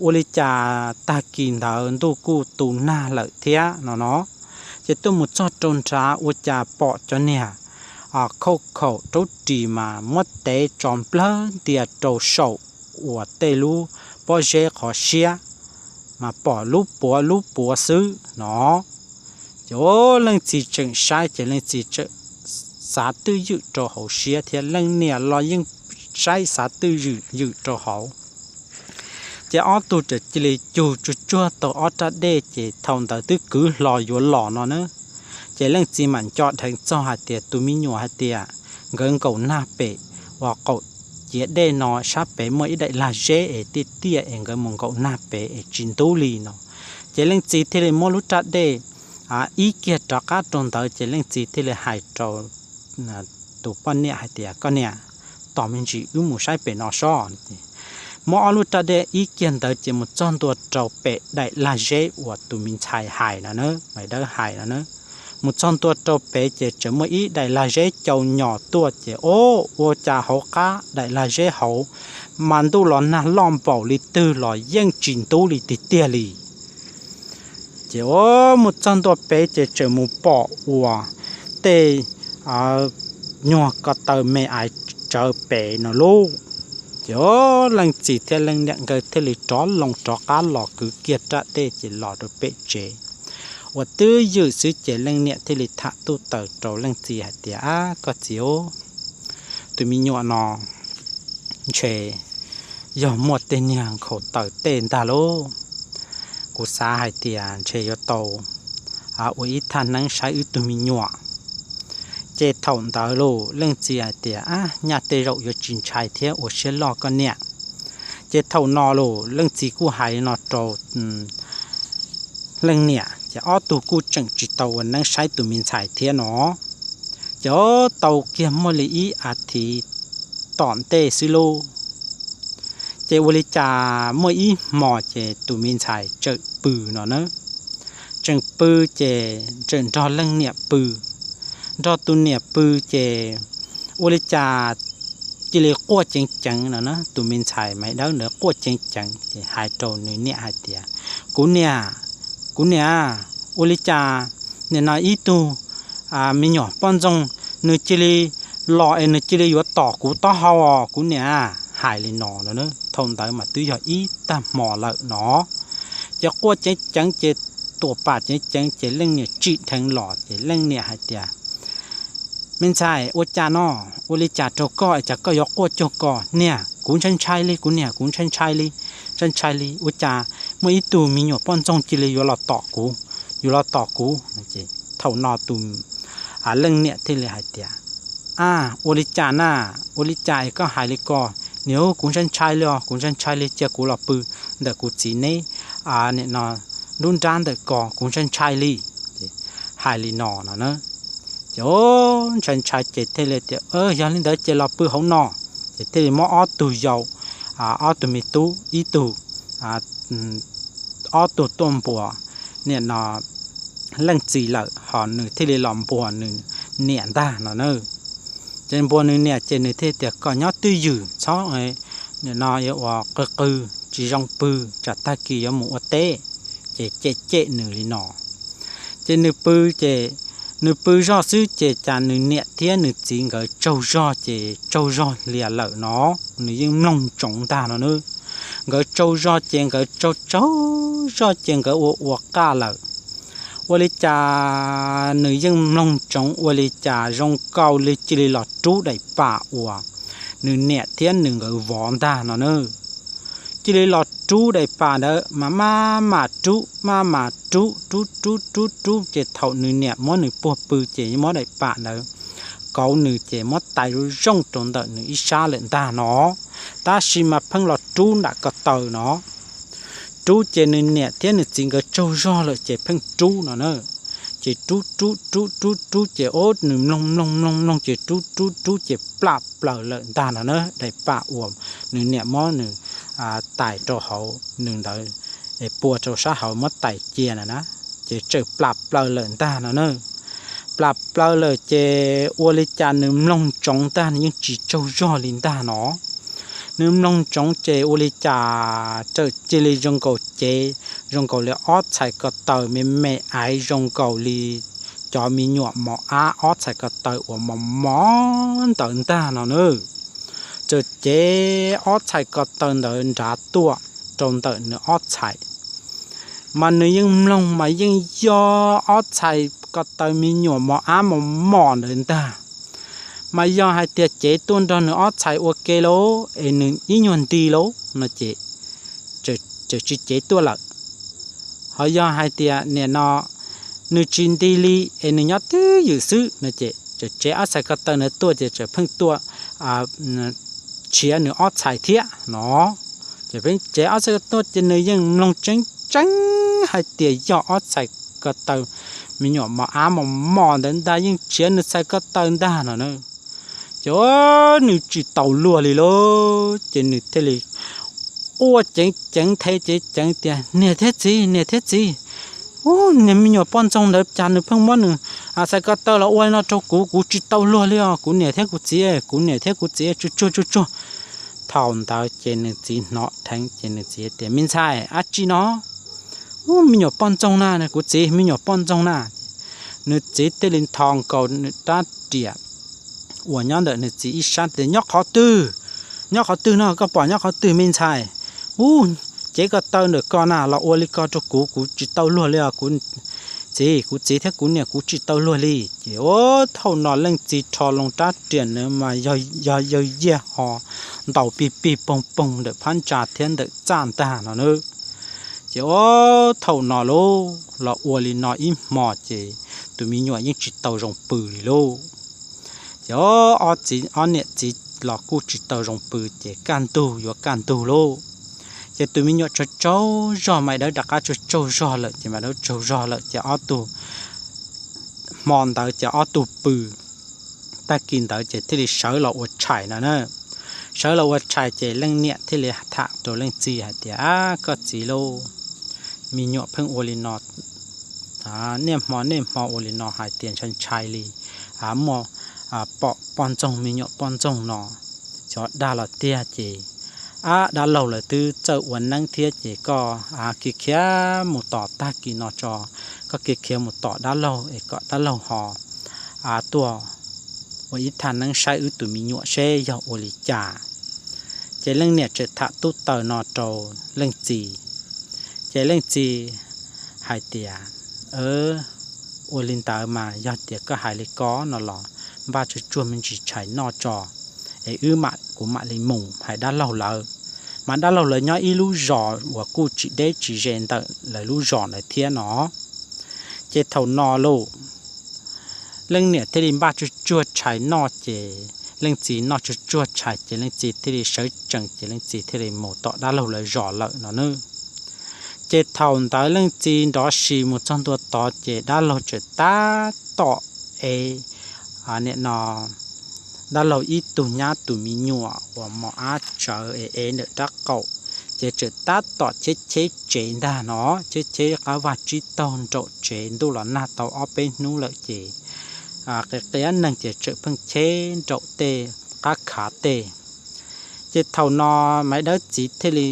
Ua li cas tag kis ntawd ntuj kuj tu nag lawm thiab no no, ces tuaj mus txog rau nrad ua cas pom cov niag khauj khaum raub ris mas muab tev tso nplawg ntias rau saum uas tej lub pob zeb qhov siab, mas pom lub puav lub puav xwb no. Ces leej txiv tseem saib ces leej txiv tseem xav twj ywm rau hauv siab thiab leej niam los yeej saib xav twj ywm ywm rau hauv. Ces ob tug txawm cia li cug tsuag tsuag tau ob raj dej ces thaum ntawd twb kwv hlo yuav los no na. Ces leej txiv mam nco dheev txog hais tias tus me nyuam hais tias nkawd nkaum nag pem uas qaum ciav dej no sab pem muaj ib daim lag zeb es tiaj tiaj es nkawd mus nkaum nag pem es tsis ntub li no. Ces leej txiv thiaj li muab lub raj dej ib kiag rov qab rau ntawd ces leej txiv thiaj li hais rau tus poj niam hais tias, Koj niam, tos me ntsis wb mus saib pem no sob. Muab ob lub raj dej ib kiag ntawd ces mus txog ntua rau pem daim lag zeb uas tus me ntxhais hais no na, Maiv Dawb hais no na. Mus txog ntua rau pem ces tseem muaj ib daim lag zeb cau nyos tuaj ces o, ua cas hauv qab daim lag zeb hauv mas ntuj los nag loj npaum li twg los yeej tsis ntub li tiag tiag li. Ces mus txog ntua pem ces tseem mus pom uas tej nyuag ko taw me aiv tsawv pem no lauj. Ces leej txiv thiab leej niam nkawd thiaj li rov loo rov qab los kwv kiag raj dej ces los rau pem tsev. Uas twj ywm xwb ces leej niam thiaj li tham tuj taws rau leej txiv hais tias, Ab, koj txiv, tus me nyuam no ntshe yog muaj tej niag nkhaus taws tej ntag lauj. Kuv xav hais tias ntshe yuav tau ua ib thaj neeb saib wb tug me nyuam. Ces thaum ntawd lauj, leej txiv hais tias, Ab, nyaj tej zaum yuav tsis ntshai thiab, ua siab loj koj niam. Ces thaum no lauj, leej txiv kuj hais li no rau leej niam, ces ob tug kuj tseem tsis tau ua neeb saib tus me ntxhais thiab no. Ces tau kiag muaj li ib as thiv tom ntej xwb lauj, ces ua li cas muaj ib hmos ces tus me ntxhais tseem pw no na. Tseem pw ces tseem nrog leej niam pw, nrog tus niam pw ces ua li cas cia li quaj ceev ceev no na. Tus me ntxhais Maiv Dawb ntawd quaj ceev ceev ces hais rau nws niam hais tias, Kuv niam, kuv niam, ua li cas nim no ib tug me nyuam poj ntxoog nws cia li los es nws cia li yuav tom kuv taub hau os kuv niam? Hais li no no, thaum ntawd mas twb yog ib tag hmo lawm no. Ces quaj ceev ceev ces tuam pam ceev ceev ces leej niam tsim dheev los ces leej niam hais tias, Me ntxhais, ua cas no? Ua li cas rau koj es cas koj yuav quaj cuag ko? Niam, kuv ntshai ntshai li kuv niam, kuv ntshai ntshai li, ntshai ntshai li. Ua cas muaj ib tug me nyuam poj ntxoog cia li yuav los tom kuv, yuav los tom kuv? Thaum no tus leej niam thiaj li hais tias, A, ua li cas na? Ua li cas es koj hais li ko? Niam, kuv ntshai ntshai li os, kuv ntshai ntshai li, cia kuv los pw ntawm kuv txiv neb nim no lub nrab ntawm ko, kuv ntshai ntshai li. Hais li no no na. Ces ntshai ntshai ces thiaj li tias, Yog li ntawd ces los pw hauv no. Ces thiaj li muab ob tug yau, ob tug me tub, ib tug, ob tug tuaj npuas nim no leej txiv lawm, ho nws thiaj li los npuas nws niam ntag no na. Ces npuas nws niam ces nws thiaj tias, Koj nyob twj ywm, txhob nim no yuav ua qw qw, tsis zoo pw, tsam tag kis yuav mus ua teb. Ces cem cem nws li no. Ces nws pw, ces nws pw zog xwb ces cas nws niam thiab nws txiv nkawd tsaug zog ces tsaug zog lias lawm no, nws yeej mloog ntsoov ntag no na. Nkawd tsaug zog ces nkawd tsaug tsaug zog ces nkawd ua ua qaj lawm. Ua li cas nws yeej mloog ntsoov ua li cas zoo nkaus li cia li los rub daim pam uas nws niam thiab nws nkawd vov ntag no na. Cia li los rub daim pam ntawd mas maj mam rub, maj mam rub, rub rub rub rub ces thaum nws niam muab nws puag pw ces muab daim pam ntawd kauv nws ces muab tais zoo zoo rau ntawm nws ib sab lawm ntag no. tab sis mas pheej los rub nram ko taw no. Rub ces nws niam thiab nws txiv nkawd tsaug zog lawm ces pheej rub no na. Ces rub rub rub rub rub ces o nws mloog mloog mloog mloog ces rub rub rub ces plaj plaws lawm ntag no na. Daim paj uas nws niam muab nws tais rau hauv nws ntawd, pua rau sab hauv muab tais cia na na, ces txawm plaj plaws lawm ntag no na. Plaj plaws lawm ces ua li cas nws mloog ntsoov ntag, nws yeej tsis tsaug zog li ntag no. Nws mloog ntsoov ces ua li cas txawm cia li zoo nkaus cev zoo nkaus li ob txhais ko taw me me aiv zoo nkaus li cov me nyuam mos ab ob txhais ko taw uas mos mos ntawd ntag no na. Txawm cev ob txhais ko taw ntawd nrad tuaj rau ntawm nws ob txhais, mas nws yeej mloog mas yeej yog ob txhais ko taw me nyuam mos ab mos mos ntawd ntag. Mas yog hais tias cev tuaj nrog nws ob txhais ua ke lauj es nws ib nyuag nti lauj no ces txawm tsis cev tuaj lawm. Ho yog hais tias nim no nws tsis nti li es nws nyob twj ywm xwb no ces txawm cev ob txhais ko taw ntawd tuaj ces txawm pheej tuaj tshiav nws ob txhais thiab no. Ces pheej cev ob txhais ko taw tuaj ces nws yeej mloog tseeb tseeb hais tias yog ob txhais ko taw me nyuam mos ab mos mos ntawd ntag, yeej tshiav nws txhais ko taw ntag no na. Ces nws tsis tau luag li lauj, ces nws thiaj li quaj ceev ceev nthe ceev ceev tias, Niam thiab txiv, niam thiab txiv, niag me nyuam poj ntxoog ntawd cas nws pheej muab nws txhais ko taw los ua li no rau kuv, kuv tsis tau luag li os, kuv niam thiab kuv txiv, kuv niam thiab kuv txiv, tsuag tsuag tsuag tsuag. Thaum ntawd ces nws txiv hnov dheev ces nws txiv tias, Me ntxhais, dab tsi no? Ub, me nyuam poj ntxoog na, kuv txiv, me nyuam poj ntxoog na. Nws txiv thiaj li ntho nkaus nws rab riam uas nyob ntawm nws txiv ib sab tias, Nyob qhov twg? Nyob qhov twg no? Koj pom nyob qhov twg me ntxhais? Ub, cev ko taw ntawm ko na los ua li ko rau kuv, kuv tsis tau luag li os kuv txiv, kuv txiv thiab kuv niam, kuv tsis tau luag li. Ces ub, thaum no leej txiv rho loo rab riam na mas yog yawg yiaj ho ntaus pig pig poog poog ntawm phab ntsa thiab ntawm txaj ntag no na. Ces ub, thaum no lauj, los ua li no ib hmo ces tus me nyuam yeej tsis tau zoo pw li lauj. Ces ob txiv ob niam txiv los kuj tsis tau zoo pw ces kaj ntug yuav kaj ntug lauj. Ces tus me nyuam tsaug tsaug zog, Maiv Dawb rov qab tsaug tsaug zog lawm ces Maiv Dawb tsaug zog lawm ces ob tug, hmo ntawd ces ob tug pw. Tag kis ntawd ces thiaj li sawv los ua tshais no na. Sawv los ua tshais ces leej niam thiaj li tham rau leej txiv hais tias, Ab, koj txiv lauj, me nyuam pheej ua li no, niaj hmo niaj hmo ua li no hais tias ntshai ntshai li, muaj pom poj ntxoog me nyuam poj ntxoog no, xyov dag los tiag ces, ab, dab laug lawv twb txawj ua neeb thiab ces koj kiag khiav mus tom tag kis no tso, koj kiag khiav mus tom dab laug es kom dab laug ho tuaj ua ib thaj neeb saib wb tus me nyuam seb yog ua li cas. Ces leej niam txawm tham tub taws no rau leej txiv, ces leej txiv hais tias, Ua li ntawd mas yog tias koj hais li ko no los npaj tsuag tsuag me ntsis tshais noj tso, es wb mam, kuv mam li mus hais dab laug lawv. Mas dab laug lawv nyob ib lub zos uas kuj tsis deb tsis ze ntawm lawv lub zos ntawd thiab no. Ces thaum no lauj, leej niam thiaj li npaj tsuag tsuag tshais noj ces leej txiv noj tsuag tsuag tshais ces leej txiv thiaj li sawv tsees ces leej txiv thiaj li mus tom dab laug lawv zos lawm no nawb. Ces thaum ntawd leej txiv nrov sis mus txog ntua tod ces dab laug txawm tab tom ev, nim no, dab laug ib tug nyab tus me nyuam uas mos ab tsawv es ev ntawm rab qaum, ces txawm tab tom cheb cheb tsev ntag no, cheb cheb qab vaj tsib taug nraum tsev, ntuj los nag tau ob peb hnub lawm ces qia qia neeg ces txawm pheej cheb nraum tej qab khav tej. Ces thaum no Maiv Dawb txiv thiaj li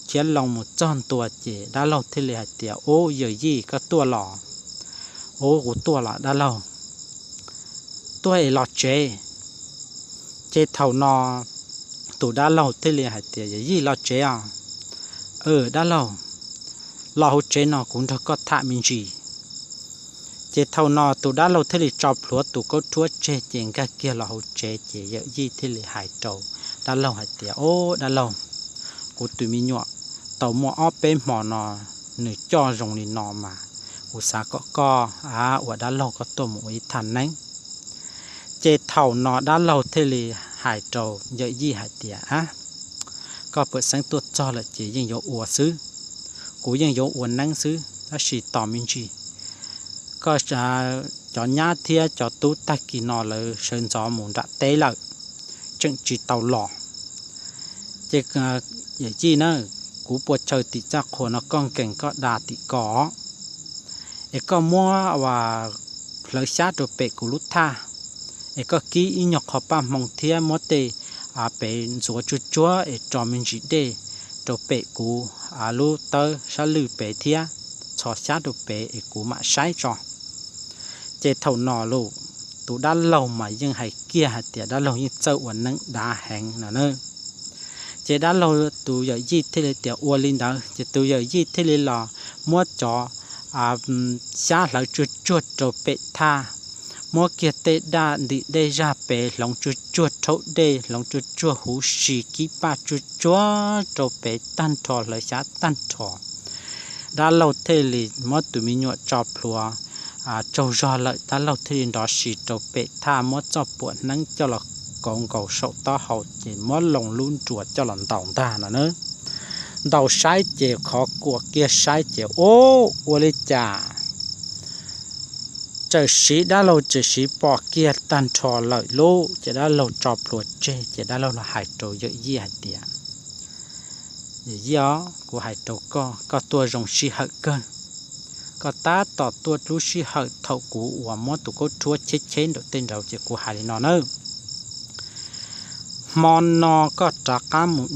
khiav loo mus txog ntua ces dab laug thiaj li hais tias, Ub, yawm yij, koj tuaj los? Ub, kuv tuaj los dab laug. Tuaj es los tsev? Ces thaum no tus dab laug thiaj li hais tias, Yawm yij, los tsev os. Dab laug, los hauv tsev no kuv nrog koj tham me ntsis. Ces thaum no tus dab laug thiaj li tso plhuav tus kaub rhuab tseg ces nkag kiag los hauv tsev ces yawm yij thiaj li hais rau dab laug hais tias, Ob, dab laug, kuv tus me nyuam tau muaj ob peb hmo no nws coj zoo li no mas kuv xav kom koj, a, ua dab laug koj tuaj mus ua ib thaj neeb. Ces thaum no dab laug thiaj li hais rau yawm yij hais tias, Ab, koj pam xeeb tuaj txog lawm ces yeej yuav ua xwb. Kuv yeej yuav ua neeb xwb, tab sis tos me ntsis, koj cov nyab thiab cov tub tag kis no lawv sawv ntxov mus nram teb lawm, tseem tsis tau los. Ces yawm yij na, kuv pua chaw tim txaj qhua no, koj nkees koj da tim ko, es koj muab hlawv xyab rau pem kuv lub thaj, es koj kib ib nyuag qho paj hmoo thiab muab tej pem ntxuav tsuag tsuag es tso me ntsis dej rau pem kuv lub tawb sab lwj pem thiab, txhos xyab rau pem es kuv mam saib tso. Ces thaum no los tus dab laug mas yeej hais kiag hais tias dab laug yeej txawj ua neeb dav heev no na. Ces dab laug tus yawm yij thiaj li tias ua li ntawd, ces tus yawm yij thiaj li los muab cov xyab hlawv tsuag tsuag rau pem thaj, muab kiag tej daj ntim dej zaj pem hloov tsuag tsuag rhaub dej, hloov tsuag tsuag huv si, kib paj tsuag tsuag rau pem tag nrho, hlawv xyab tag nrho. Dab laug thiaj li muab tus me nyuam tso plhuav tsaug zog lawm, dab laug thiaj li nrov sis rau pem thaj, muab txoj puam hneeb coj los kauv nkaus saum taub hau ces muab loo lub nruas coj los ntaus ntag no na. Ntaus saib ces khov kuam kiag saib ces, ub, ua li cas txawm siv, dab laug txawm siv pom kiag tag nrho lawm lauj. Ces dab laug tso plhuav tseg ces dab laug los hais rau yawm yij hais tias, yawm yij os, kuv hais rau koj, koj tuaj zoo sij hawm kawg. Koj tab tom tuaj lub sij hawm thaum kuv uas muab tus kaub rhuab cheb cheb nraum tej nraud ces kuv hais li no na, hmo no koj rov qab mus,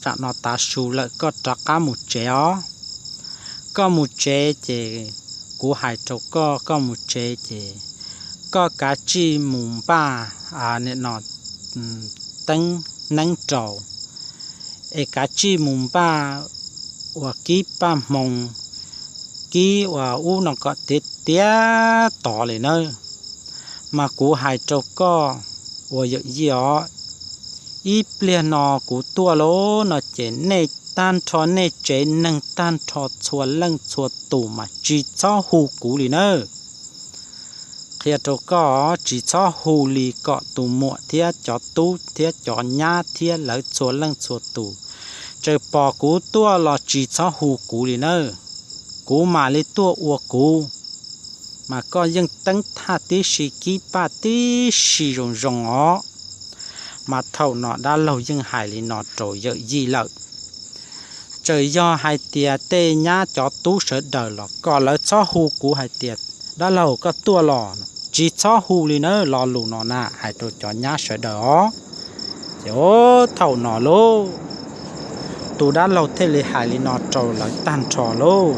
tam no tav su lawm koj rov qab mus tsev os. Koj mus tsev ces kuv hais rau koj, koj mus tsev ces koj kav tsij mus npaj no teeb neeb rau, es kav tsij mus npaj uas kib paj hmoo, kib uas ub no kom tiav tiav tod li nawb. Mas kuv hais rau koj ua yawm yij os, ib pliag no kuv tuaj lauj no ces nej tag nrho nej tsev neeg tag nrho txhua leej txhua tus mas tsis txhob hu kuv li nawb. Qhia rau koj, tsis txhob hu li, kom tus muam thiab cov tub thiab cov nyab thiab lawv txhua leej txhua tus, txawm pom kuv tuaj los tsis txhob hu kuv li nawb. Kuv mam li tuaj ua kuv, mas koj yeej teeb thaj tib si, kib paj tib si zoo zoo os. Mas thaum no dab laug yeej hais li no rau yawm yij lawm. Txawm yog hais tias tej nyab cov tub sawv daws los kom lawv txhob hu kuv hais tias, dab laug koj tuaj los, tsis txhob hu li nawb, lo lus no na hais rau cov nyab sawv daws os. Ces thaum no lauj, tus dab laug thiaj li hais li no rau lawv tag nrho lauj.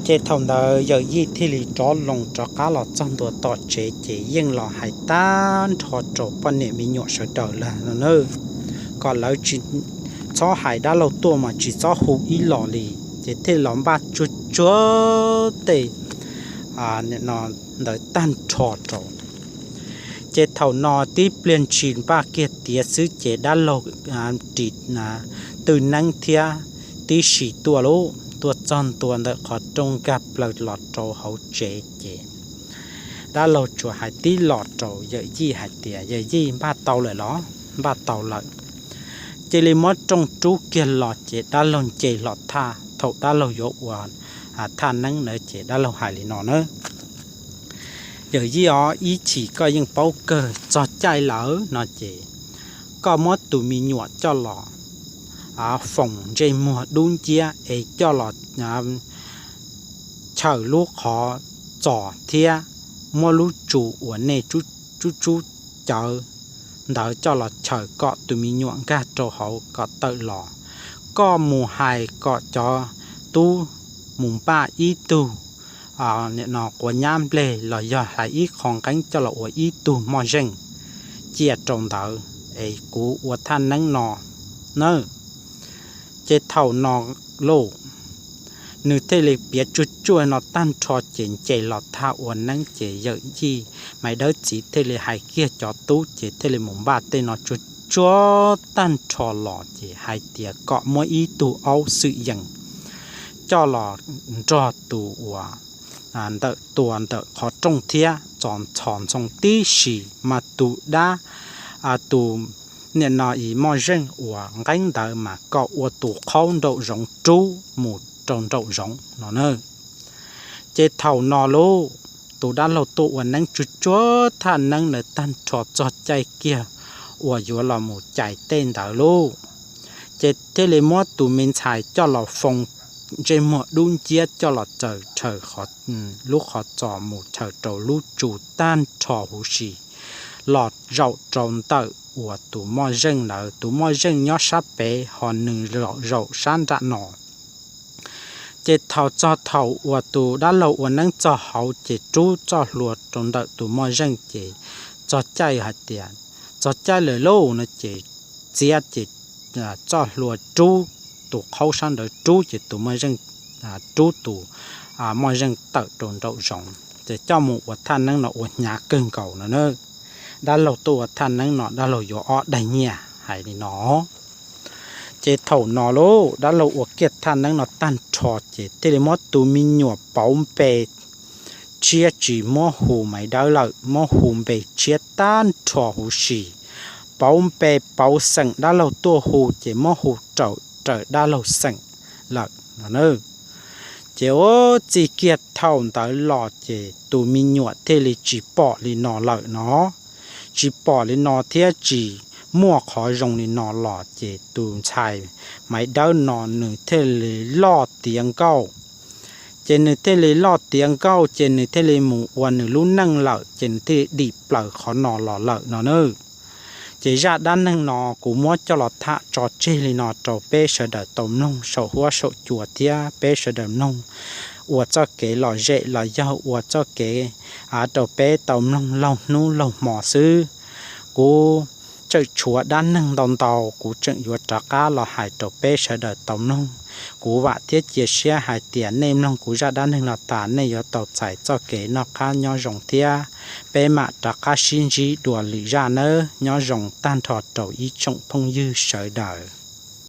Ces thaum ntawd yawm yij thiaj li rov loo rov qab los txog ntua tom tsev ces yeej los hais tag nrho rau poj niam me nyuam sawv daws lawm no na, kom lawv tsis txhob hais dab laug tuaj mas tsis txhob hu ib los li. Ces thiaj los npaj tsuag tsuag tej ntawd tag nrho rau. Ces thaum no tib pliag ntshis npaj kiag tiav xwb ces dab laug ris tw neeb thiab tib si tuaj lauj, tuaj txog ntua ntawm qhov rooj nkag plaws los rau hauv tsev ces dab laug tsuas hais tib los rau yawm yij hais tias, yawm yij, npaj tau lawm los? Npaj tau lawm. Cia li muab rooj rub kiag los ces dab laug nce hlo thaj. Thaum dab laug yuav ua thaj neeb ntawd ces dab laug hais li no na, yawm yij os, ib chim koj yeej paub kawg, txog caij lawm no ces koj muab tus me nyuam coj los foom ntsej muag dub nciab es coj los chaws lub qhov txos thiab muab lub tsu uas nej tsub tsub cawv ntawd coj los chaws kom tus me nyuam nkag rau hauv kom tawm los. Koj mus hais kom cov tub mus npaj ib tug quav nyab nplej los yog hais ib qho nqeeb coj los ua ib tug moj zeej cia rau ntawd es kuv ua thaj neeb no nawb. Ces thaum no lauj, nws thiaj li piav tsuag tsuag no tag nrho ces nce los thaj ua neeb ces yawm yij Maiv Dawb txiv thiaj li hais kiag cov tub ces thiaj li mus npaj tej no tsuag tsuag tag nrho los ces hais tias kom muab ib tug aub xwm yees coj los nrog tus uas ntawm tua ntawm qhov rooj thiab txos ntxhos ntxhoo tib si, mas tus dab, tus Nim no ib moj zeej uas nqeeb ntawd mas kom ua tus qhaub nraum zoov rub mus rau nraum zoov no na. Ces thaum no lauj, tus dab laug tuaj ua neeb tsuag tsuag thaj neeb ntawd tag nrho txog caij kiag uas yuav los mus cais tej ntawd lauj, ces thiaj li muab tus me ntxhais coj los foo ntsej muag dub nciab coj los tsaws rhaws lub qhov txos mus rhaws rau lub tsu tag nrho huv si los zaum rau ntawm uas tus moj zeej ntawd, tus moj zeej nyob sab pem ho nws zaum sab nram no. Ces thaum txog thaum uas tus dab laug ua neeb txog hauv ces rub txoj hlua rau ntawm tus moj zeej ces txog caij hais tias, txog caij lawm lauj no ces txiav ces txoj hlua rub, tus qhaub sab ntawd rub ces tus moj zeej, rub tus moj zeej tawm rau nraum zoov ces coj mus ua thaj neeb no ua hnyav kawg nkaus no na. Dab laug tuaj ua thaj neeb no dab laug yuav ob daig nyiaj hais li no. Ces thaum no lauj, dab laug ua kiag thaj neeb no tag nrho ces thiaj li muab tus me nyuam pauv npe tshiab tsis muab hu Maiv Dawb lawm, muab hu npe tshiab tag nrho huv si. Pauv npe pauv xeem dab laug tuaj hu ces muab hu raws dab laug xeem lawm no na. Ces ua txij kiag thaum ntawd los ces tus me nyuam thiaj li tsis pom li no lawm no. Tsis pom li no thiab tsis muaj qhov zoo li no los ces tus ntxhais Maiv Dawb no nws thiaj li loj tiav nkauj. Ces nws thiaj li loj tiav nkauj ces nws thiaj li mus ua nws lub neej lawm ces nws thiaj li dim plaws qhov no los lawm no na. Ces zaj dab neeg no kuv muab coj los tham tso tseg li no rau peb sawv daws tau mloog saum huab saum cua thiab peb sawv daws mloog ua txoj kev lom zem los yog ua txoj kev rau peb tau mloog laug hnub laug hmo xwb. Kuv tseem tshuav dab neeg ntau ntau kuv tseem yuav rov qab los hais rau peb sawv daws tau mloog. Kuv vam thiab cia siab hais tias nej mloog kuv zaj dab neeg no tas nej yuav tau txais txoj kev noj qab nyob zoo thiab peb mam rov qab sib ntsib dua lwm zaj nawb. Nyob zoo tag nrho rau ib tsoom phooj ywg sawv daws.